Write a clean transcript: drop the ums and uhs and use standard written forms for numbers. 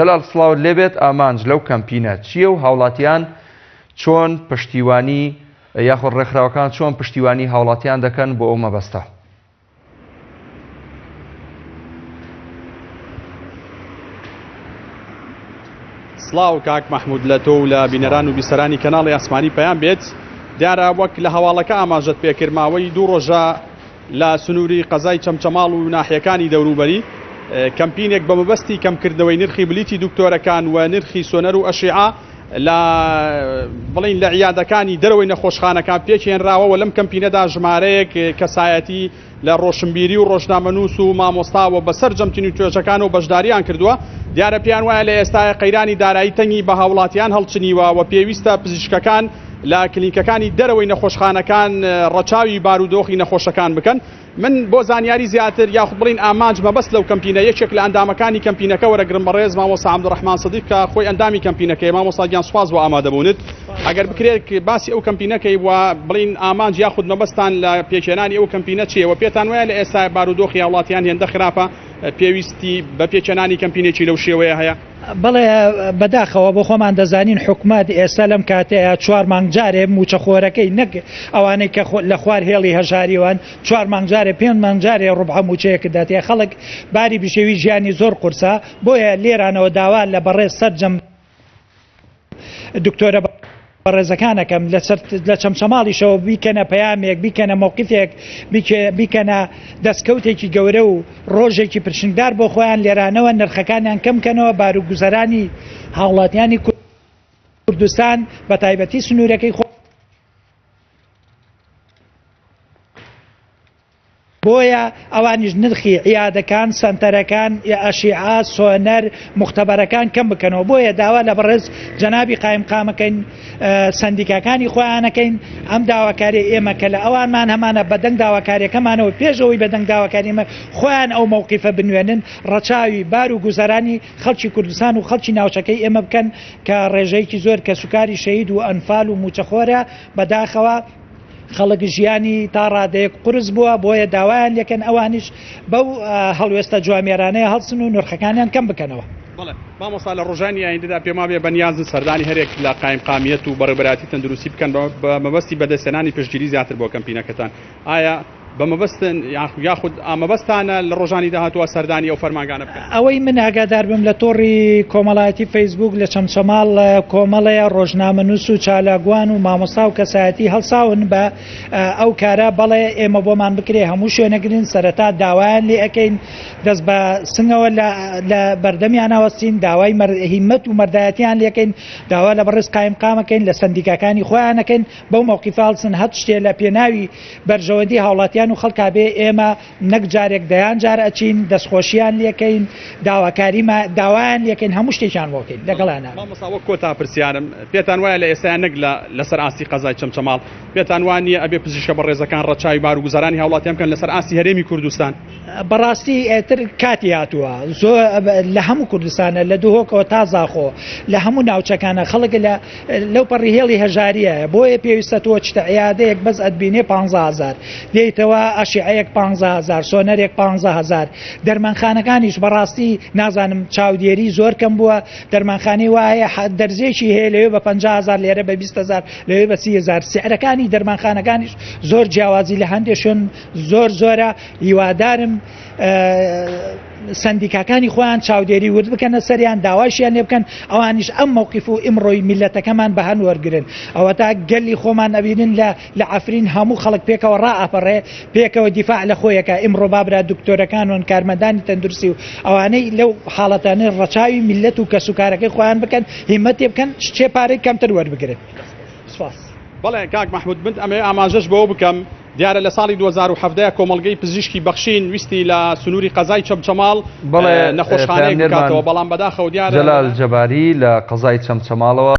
جەلال سڵاوت لێبێت ئامانج لەو کەمپینە چییە و هاوڵاتیان چۆن پشتیوانی یاخود ڕێکخراوەکان چۆن پشتیوانی هاوڵاتیان دەکەن بۆ ئەو مەبەستە؟ سڵاو کاک مەحمود لە تۆ و لە بینەران و بیسەرانی کەناڵی ئاسمانی پەیام بێت دیارە وەک لە هەواڵەکە ئاماژەت پێکرد ماوەی دوو ڕۆژە لە سنووری قەزای چەمچەماڵ و ناحیەکانی دەوروبەری، کەمپینێک بە مەبەستی کەمکردنەوەی نرخی بلیتی دکتۆرەکان و نرخی سۆنەر و ئەشیعە لە بڵین لە عیادەکانی دەرەوەی نەخۆشخانەکان پێکهێنراوە و لەم کەمپینەدا ژمارەیەک کەسایەتی لە ڕۆشنبیری و ڕۆژنامەنووس و مامۆستا و بەسەر جەمتین و توێژەکان و بەشداریان کردووە دیارە پێیان وایە لە ئێستا قەیرانی دارایی تەنگی بە هاوڵاتیان هەڵچنیوە و پێویستە پزیشکەکان لە کلینکەکانی دەرەوەی نەخۆشخانەکان ڕەچاوی بارودۆخی نەخۆشەکان بکەن. من بۆ زانیاری زیاتر یاخود بڵین ئامانج مەبەست لەو کەمپینە یەکێک لە ئەندامەکانی کەمپینەکە وەرەگرم بەڕێز مامۆستا عەبدولڕەحمان سدیق کە خۆی ئەندامی کەمپینەکەیە مامۆستا گیان سوپاس بۆ ئامادەبوونت ئەگەر بکرێت باسی ئەو کەمپینەکەی و بڵین ئامانج یاخود مەبەستان لە پێکهێنانی ئەو کەمپینە چییە و پێتان وایە لە ئێستا بارودۆخی هاوڵاتیان هێندە خراپە پێویستی بە پێکهێنانی کەمپینێکی لەو شێوەیە هەیە؟ بەڵێ بەداخەوە بۆ خۆمان دەزانین حکومەت ئێستا لەم کاتەیە چوار مانگ جارێ موچەخۆرەکەی نەک ئەوانەی کە لە خوار هێڵی هەژاریوان چوار مانگ جارێ پێنج مانگ جارێ ڕوبعە موچەیەکت داتێ خەڵک باری بژێوی ژیانی زۆر قورسە بۆیە لێرانەوە داوا لە بەڕێز سەرجەم دکتۆرە بەڕێزەکان ئەکەم لە چەمچەماڵیشەوە بیکەنە پەیامێک، بیکەنە مەوقیفێک، بیکەنە دەستکەوتێکی گەورە و ڕۆژێکی پرشنگدار بۆ خۆیان، لێرانەوە نرخەکانیان کەم کەنەوە، باروگوزەرانی هاوڵاتیانی کوردستان بەتایبەتی سنوورەکەی خۆ. بۆیە ئەوانیش نرخی عیادەکان، سەنتەرەکان، ئەشیعە، سۆنەر، موختەبەرەکان کەم بکەنەوە، بۆیە داوا لە بەڕێز جەنابی قایمقامەکەین، سەندیکاکانی خۆیانەکەین، ئەم داواکاریەی ئێمە کە لە ئەوانمان هەمانە بەدەنگ داواکاریەکەمانەوە پێش ئەوەی بەدەنگ داواکاری ئێمە خۆیان ئەو مەوقیفە بنوێنن، ڕەچاوی بار و گوزەرانی خەڵکی کوردستان و خەڵکی ناوچەکەی ئێمە بکەن کە ڕێژەیەکی زۆر کەسوکاری شەهید و ئەنفال و موچەخۆرە، بەداخەوە. خەڵک ژیانی تا ڕادەیەک قورس بووە، بۆیە داوایان لێکەن ئەوانیش بەو هەڵوێستە جوامێرانەیە هەڵسن و نرخەکانیان کەم بکەنەوە. بەڵێ مامۆستا لە ڕۆژانی ئایندەدا پێم وابێ بەنیازن سەردانی هەرێک لە قایمقامیەت و بەڕێوەبەرایەتی تەندروستی بکەن بە مەبەستی بەدەستهێنانی پشتگیری زیاتر بۆ کەمپینەکەتان ئایا بە مەبەستن یاخود مەبەستانە لە ڕۆژانی داهاتووە سەردانی ئەو فەرمانگانە بکەن؟ ئەوەی من ئاگادار بم لە تۆڕی کۆمەڵایەتی فەیسبووک لە چەمچەماڵ کۆمەڵێ ڕۆژنامەنووس و چالاکوان و مامۆستا و کەسایەتی هەڵساون بە ئەو کارە، بەڵێ ئێمە بۆمان بکرێ هەموو شوێنەگرین سەرەتا داوایان لێ ئەکەین دەست بە سنگەوە لە بەردەمیان ئەوەستین داوای هیمەت و مەردایەتیان لێکەین داوا لە بەڕێز قایمقام ئەکەین لە سەندیکاکانی خۆیان ئەکەین بەو مەوقیفە هەڵسن هەر شتێ لە پێناوی بەرژەوەندی هاوڵاتیان و خەڵکا بێ ئێمە نەک جارێک دەیان جار ئەچین دەستخۆشیان لێکەین داواکاریما داوایان لێکەین هەموو شتێکیان بۆ کەین لەگەڵیان. مامۆستا وەک کۆتا پرسیارم پێتان وایە لە ئێستایا نەک لە لەسەر ئاستی قەزای چەمچەماڵ پێتان وا نییە ئەبێ پزیشکە بەڕێزەکان ڕەچاوی باروگوزەرانی هاوڵاتیان بکەن لەسەر ئاستی هەرێمی کوردستان؟ بەڕاستی ئێتر کاتی هاتووە زۆر لە هەموو کوردستانە لە دهۆکەوە تا زاخۆ لە هەموو ناوچەکانە خەڵک لە لەو پەڕی هێڵی هەژاریە بۆیە پێویستە تۆ چتە عیادەیەک بەس ئەتبینێ 15000 دێیتەوە ئەشیعەیەک 15000 سۆنەرێک 15000 دەرمانخانەکانیش بەڕاستی نازانم چاودێری زۆر کەم بووە دەرمانخانەی وایە دەرزێکی هەیە لەوێ بە 50000 لێرە بە 20000 لەوێ بە 30000 سعرەکانی دەرمانخانەکانیش زۆر جیاوازی لە هەندێک شوێن زۆر زۆرە هیوادارم سەندیکاکانی خۆیان چاودێری ورد بکەنە سەریان داواشیان لێ بکەن ئەوانیش ئەم مەوقیف و ئیمڕۆی میلەتەکەمان بە هەند وەرگن ئەوەتا گەلی خۆمان ئەبینن لە لە عەفرین هەموو خەڵک پێکەوە ڕائەپەڕێ پێکەوە دیفاع لە خۆیەکە ئیمڕۆ بابرا دکتۆرەکان و کارمەندانی تەندروستی و ئەوانەی لەو حاڵەتانەی ڕەچاوی میلەت و کەسوکارەکەی خۆیان بکەن هیمەتێ بکەن چێ پارەی کەمتر وەربگرن سپاس. بەڵێ کاک مەحمود من ئەمەوێ ئاماژەش بەوە بکەم دیارە لە ساڵی 2017 کۆمەڵگەی پزیشکی بەخشین ویستی لە سنووری قەزای چەمچەماڵ بەڵێ نەخۆشخانەیەک پەیامنێرمان بکاتەوە بەڵام بەداخەوە دیارە جەلال جەباری لە قەزای چەمچەماڵەوە.